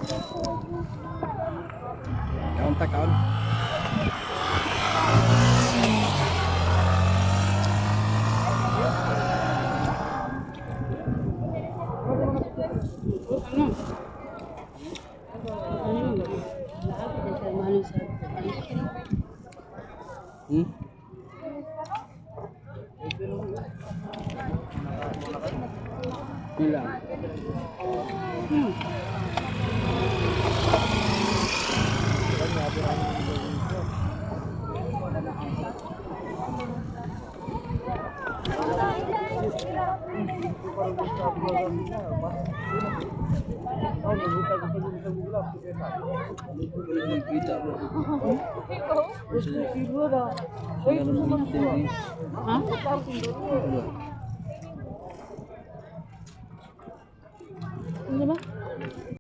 Kaon ta kaon. Ano? Ano yun? Ano sa Pila. Kita bro. Ha? Ano ba?